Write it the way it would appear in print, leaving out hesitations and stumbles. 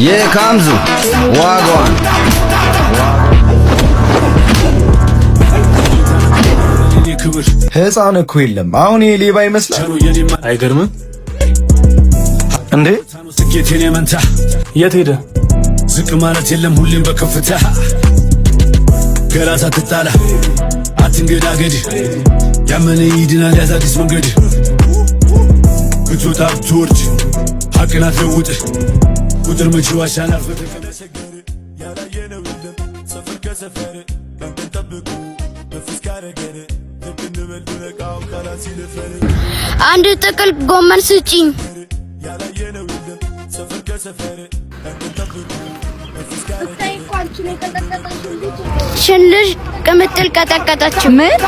የካምዙ ዋጓን ህፃን እኮ የለም። አሁን ይሄ ሌባ ይመስላል። አይገርምም እንዴ? ስኬቴን የመንታ የት ሄደ? ዝቅ ማለት የለም ሁሌም በከፍታ ከራስ አትጣላ አትንገዳገድ ያመነ ይድናል ያዝ አዲስ መንገድ ብትወጣ ብትወርድ ሐቅን አትለውጥ ቁጥር መቼ ዋሻል ያላየነው የለም ሰፈር ከሰፈር ቀን ጠብቁ ነፍስ ካረገን ልክ እንበል ድረቃው ቃላት ሲልፈን አንድ ጥቅል ጎመን ስጪኝ። ያላየነው የለም ሰፈር ከሰፈር ቀን ጠብቁ ነፍስ ካረገን ሽን ልጅ ቅምጥል ቀጠቀጠችው። ምን?